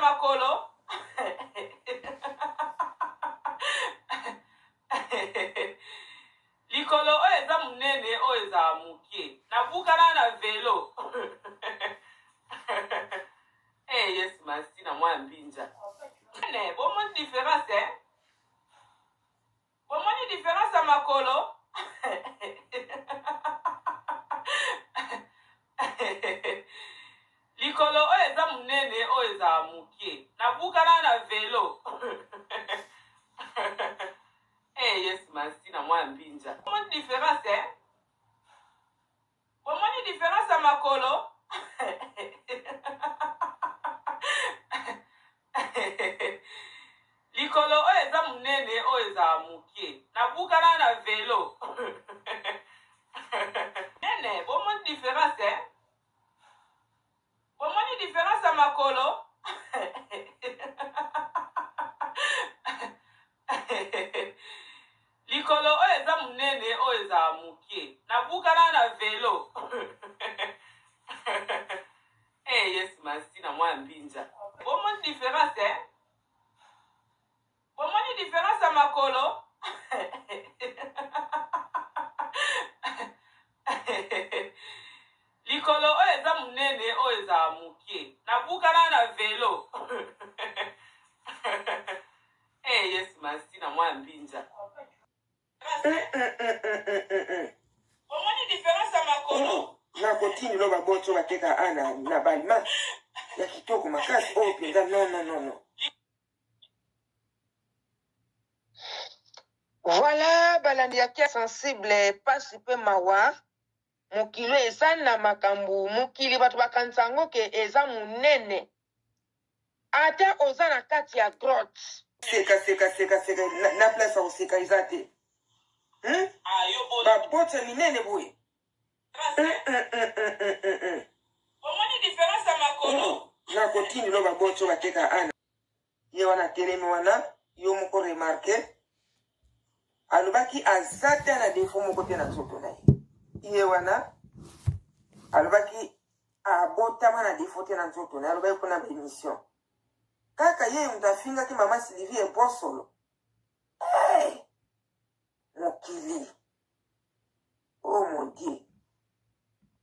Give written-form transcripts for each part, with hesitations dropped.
makolo? Likolo oyo eza munene oyo ezala mukie. Nabukana na velo. Eh yes masi na mwana mbinja. Nene, bomoni difference eh? Bomoni difference ya makolo? Likolo oyo eza munene oyo ezala mukie. Nabukana na velo. Eh yes masi na mwana mbinja. Bomoni difference eh? Bomoni difference ya makolo? Likolo oyo eza munene oyo ezala mukie. Nabukana na velo. Nene, bomoni difference eh? Bomoni difference ya makolo? Likolo oyo eza munene oyo ezala mukie. Nabukana na velo. Eh yes masi na mwana mbinja. Bomoni difference eh? Bomoni difference ya makolo? Likolo oyo eza munene oyo ezala mukie. Nabukana na velo. Eh yes masi na mwana mbinja. Omoni difference ya makolo? Nakotindelo baboti oyo bateka a na, na balma ya kitoko makasi oyo mpenza non non non non. Voilà balandi ya Kia sensible pasi pe mawa mokili oyo eza na makambu mokili bato bakanisa yango ke eza munene ata oza na kati ya grotte. Seka seka seka seka na, na place ya koseka eza te hmm? Baboti ya minene boye hmm, hmm, hmm, hmm, hmm, hmm, hmm. Omoni difference ya makolo? Nakotindelo baboti oyo bateka ana Ye wana atelemi wana yo moko remarque alobaki aza ta na defaut moko te na nzoto na ye. Ye wana alobaki abotama na defaut te na nzoto na ye, alobaki mpona ba emission kaka ye moto afingaki mama Sylvie ebosolo. Hey! Mokili oh mon Dieu,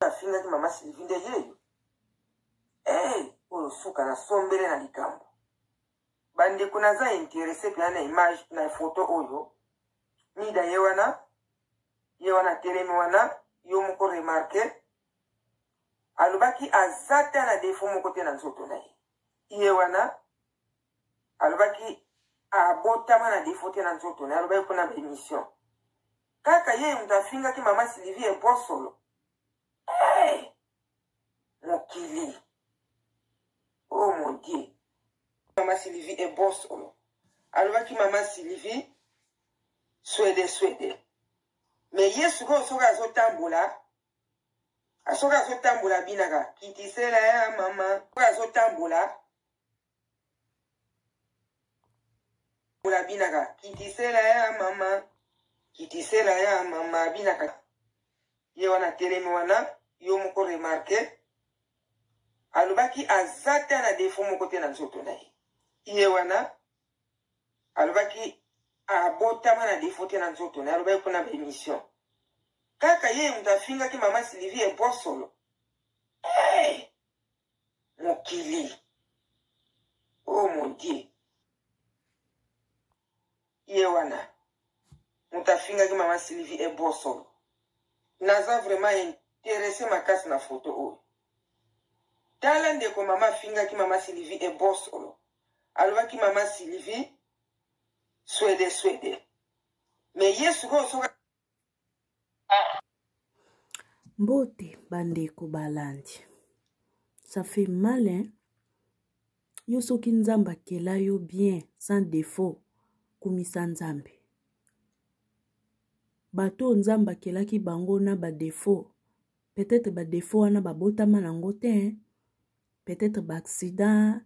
afingaki mama Sylvie nde yeyo. Hey, oyo suka na sombele na likambo. Bandeko naza interesse mpenza na image na photo oyo. Mida ye wana, ye wana atelemi wana, yo moko remarque alobaki aza ta na defaut moko te na nzoto na ye. Ye wana alobaki abotama na defaut te na nzoto na ye, alobaki mpona ba emission kaka ye moto afingaki mama Sylvie ebosolo. Hey! Mokili oh mon Dieu, mama Sylvie ebosolo alobaki mama Sylvie swede swede me ye sikoyo soki azotambola soki azotambola abinaka kitisela ya mama soki azotambola abinaka kitisela ya mama kitisela ya mama abinaka ye wana atelemi wana yo moko remarque alobaki aza ta na defaut moko te na nzoto na ye. Ye wana alobaki abotama na defaut te na nzoto na ye, alobaki mpona ba emission kaka ye moto afingaki mama Sylvie ebosolo. Hey! Mokili oh mon Dieu, ye wana moto afingaki mama Sylvie ebosolo. Naza vraiment intéressé makasi na photo oyo. Tala ndeko mama afingaki mama Sylvie ebosolo, alobaki mama Sylvie swede swede me ye sikoyo soki Mbote bandeko balandi. Ça fait mal hein? Yo soki Nzambe akela yo bien sans défaut, kumisa Nzambe. Bato oyo Nzambe akelaki bango na ba défaut, peut-être ba défaut wana babotama nango te hein? Peut-être ba accident,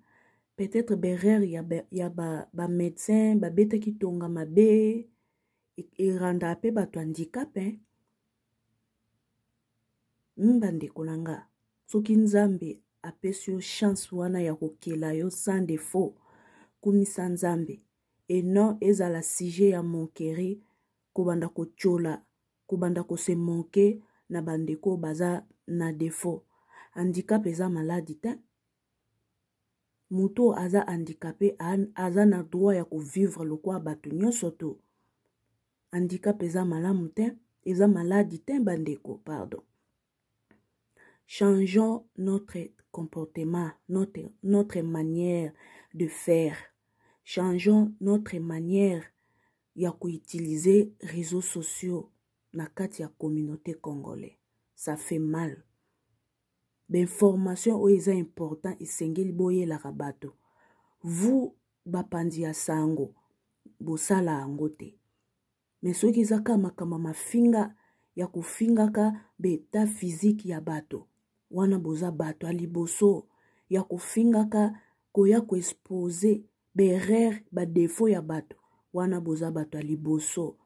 peut-être ba erreur ya ba, ya ba, ba médecin babetaki tonga mabe erandaka mpe bato handicap hein? Bandeko na nga, soki Nzambe apesi yo chance wana ya kokela yo sans défaut. Kumisa Nzambe. Et non ezala sujet ya moquerie, kobanda kotiola, kobanda kose moquer na bandeko baza na défaut. Handicap eza maladi te. Moto aza handicapé aza na droit ya kovivre lokola bato nyonso to. Handicap eza malamu te, eza maladi te bandeko, pardon. Changeons notre comportement, notre manière de faire. Changeons notre manière ya koutiliser réseaux sociaux na kati ya communauté congolais. Ça fait mal. Ba information oyo eza important, esengeli boyelaka bato. Vous bapanzi ya sango, bosala yango te. Me soki eza kaka makambo ya mafinga, ya kofingaka baétat physique ya bato wana, boza bato ya liboso ya kofingaka, koya koexposer baerreur, badéfaut ya bato wana, boza bato ya liboso.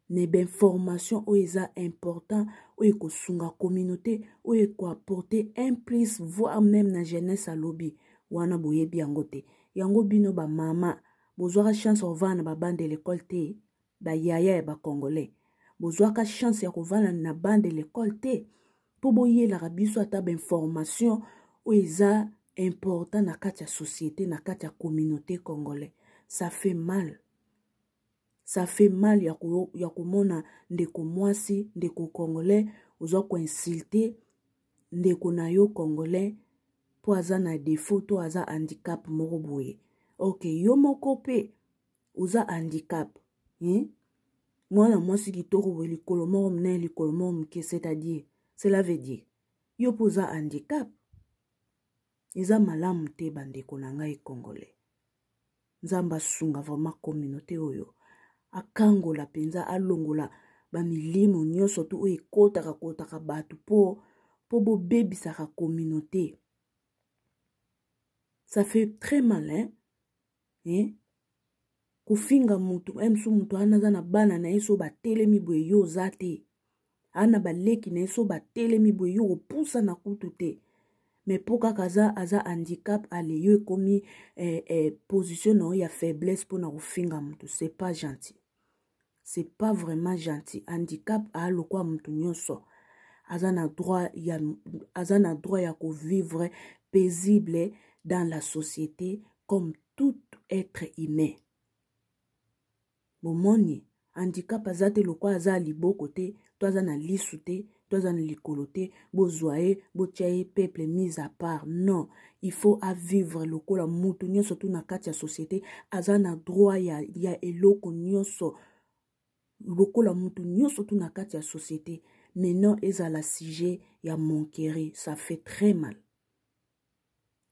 Me bainformation oyo eza important, oyo ekosunga communauté, oyo ekoapporter un plus, voire même na jeunesse alobi wana, boyebi yango te. Yango bino bamama bozwaka chance kovanda na babancs de l'école te. Bayaya ya bacongolais, bozwaka chance ya kovanda na banc de l'école te mpo boyelaka biso ata bainformation oyo eza important na kati ya société, na kati ya communauté congolais. Ça fait mal, ça fait mal ya komona ndeko mwasi, ndeko congolais, ozwa koinsulter ndeko na yo congolais mpo aza na défaut to aza handicap moko boye. Ok, yo moko mpe oza handicap, hein? Mwana mwasi kitoko boye, likolo moko monene, likolo moko moke, c'est-à-dire, cela veut dire yo mpo oza handicap. Eza malamu te, bandeko na ngai congolais. Nzambe asunga vraiment communauté oyo, akangola mpenza, alongola bamilimo nyonso tu oyo ekotaka kotaka bato mpo bobebisaka communauté. Ça fait très mal, hein? Eh? Kofinga motu mosu, motu wana aza na bana na ye, so batelemi boye, yo oza te. Aa na baleki na ye, so batelemi boye, yo kopusana kutu te. Me mpo kaka aza handicap, ale yo ekomi position na yo ya faiblesse mpona kofinga motu. C'est pas gentil, c'est pas vraiment gentil. Handicap alokwa motu nyonso aza na droit ya kovivre paisible dans la société comme tout être humain. Bomoni, handicap aza te lokwa aza liboko te, to aza na lisu te, to aza na likolo te, bozwa ye, botia ye peuple mise à part. Non, il faut avivre lokola mutu nyonso tu na kati ya société. Aza na droit ya eloko nyonso lokola mutu nyonso tu na kati ya société. Mais non, ezala sujet ya moquerie, ça fait très mal,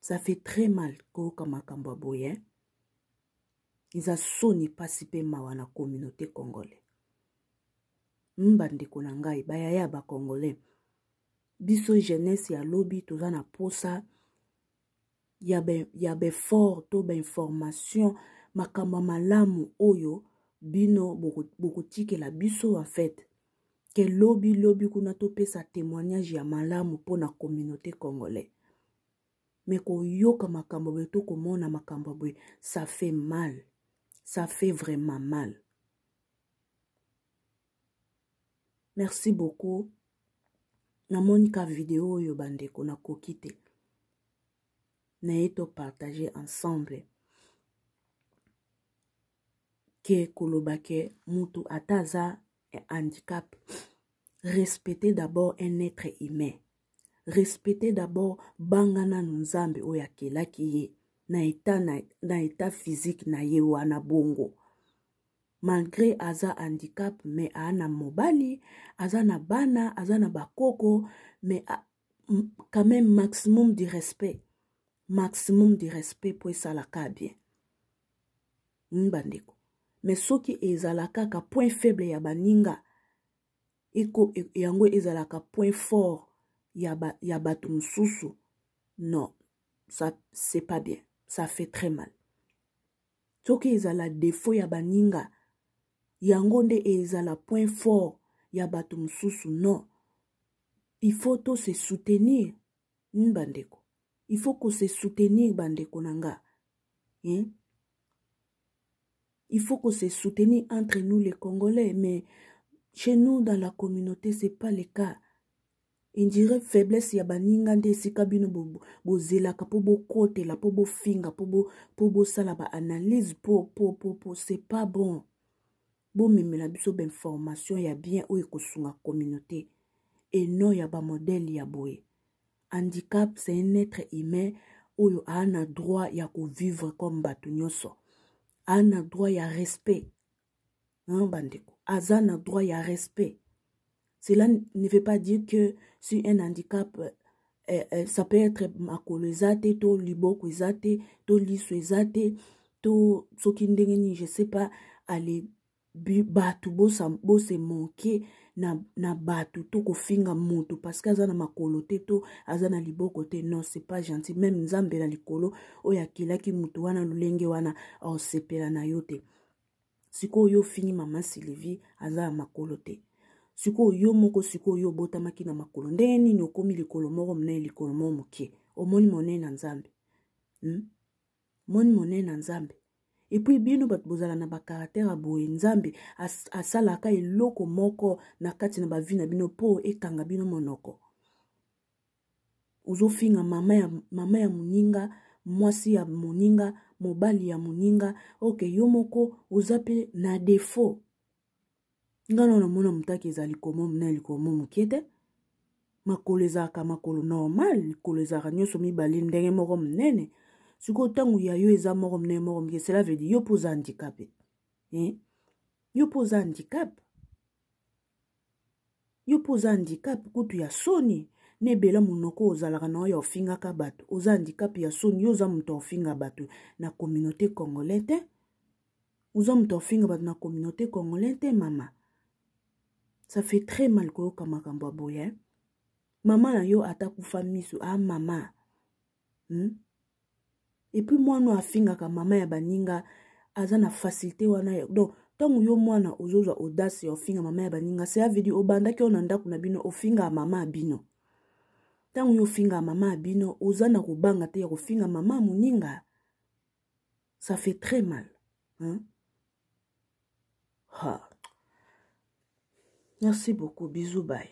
ça fait très mal koyoka makambo ya boye. Eza soni, mpasi mpe mawa na communauté congolais. Bandeko na ngai, bayaya ya bacongolais, biso jeunesse ya lobi toza na posa ya baeffort to bainformation, makambo ya malamu oyo bino bokotikela biso, en fait ke lobi lobi kuna topesa témoignage ya malamu mpona communauté congolais. Me koyoka makambo boye to komona makambo boye, ça fait mal, ça fait vraiment mal. Merci beaucoup. Namoni ka video oyo, bandeko, nakoki te naye topartage ensemble ke koloba ke mutu ata aza handicap, respectez d'abord un être humain, respectez d'abord, banga nanu Nzambe oyo akelaki ye na état physique na ye wana. Bongo malgré aza handicap, mais aa na mobali, aza na bana, aza na bakoko, mais quand même maximum du respect, maximum du respect mpo esalaka bien. Bandeko, mais soki ezala kaka point faible ya baninga, yango ezalaka point fort ya bato mosusu, non, ça c'est pas bien, ça fait très mal. Soki ezala défaut ya baninga, yango nde ezala point fort ya bato mosusu, non. Il faut to se soutenir. Bandeko, Il faut ko se soutenir bandeko na nga, hein? Il faut ko se soutenir entre nous les Congolais, mais chez nous dans la communauté, c'est pas le cas. On dirait faiblesse ya baninga nde esika bino bozelaka mpo bokotela, mpo bofinga, mpo bosala baanalyse, po c'est pas bon. Bomemela biso bainformation ya bien oyo ekosunga communauté et non ya bamodele ya boye. Handicap, c'est un être humain oyo aa na droit ya kovivre comme bato nyonso, aa na droit ya respect, hein, bandeko, aza na droit ya respect. Cela ne veut pas dire que si un handicap, ça peut être makolo eza te, to liboko eza te, to liso eza te, to soki ndenge nini, je sais pas. Ale, bato bose manke na bato to kofinga moto parce que aza na makolo te to aza na liboko te. Non, c'est pas gentil. Même Nzambe na likolo oyo akelaki moto wana lolenge wana aosepela na yo te. Sikoyo yo ofingi mama Sylvie aza na makolo te. Sikoyo yo moko, sikoyo yo obotamaki na makolo ndenge nini? Okomi likolo moko monene, likolo moko moke. Omoni monene na Nzambe, Moni monene na Nzambe. Et puis bino bato bozala na bacaractère ya boye, Nzambe asalaka eloko moko na kati na bavie na bino mpo ekanga bino monoko. Ozofinga mama ya moninga, mwasi ya moninga, mobali ya moninga. Ok, yo moko oza mpe na défaut. Nga na namona motaki eza likomo monene, likomo moke te. Makolo ezalaka makolo normal, likolo ezalaka nyonso mibale ndenge moko monene. Sikoyo ntango ya yo eza moko monene, moko moke, cela veut dire yo mpo oza handicapé, eh? Yo mpo oza handicap, yo mpo oza handicap kutu ya soni na ebela monoko ozalaka na oyo ofingaka bato. Oza handicap ya soni. Yo oza moto ofinga bato na communauté congolais te. Oza moto ofinga bato na communauté congolais te, mama. Ça fait très mal koyoka makambo ya boye. Mama na yo ata kufa miso a mama, Et puis mwana oyo afingaka mama ya baninga aza na facilité wana. Donc ntango yo mwana ozozwa audace ya ofinga mama ya baninga, cela veut dire obandaki oyo na ndako na bino ofingaka mama ya bino. Ntango yo ofingaka mama ya bino, oza na kobanga te ya kofinga mama ya moninga. Ça fait très mal, hein? Ha. Merci beaucoup, bisous, bye.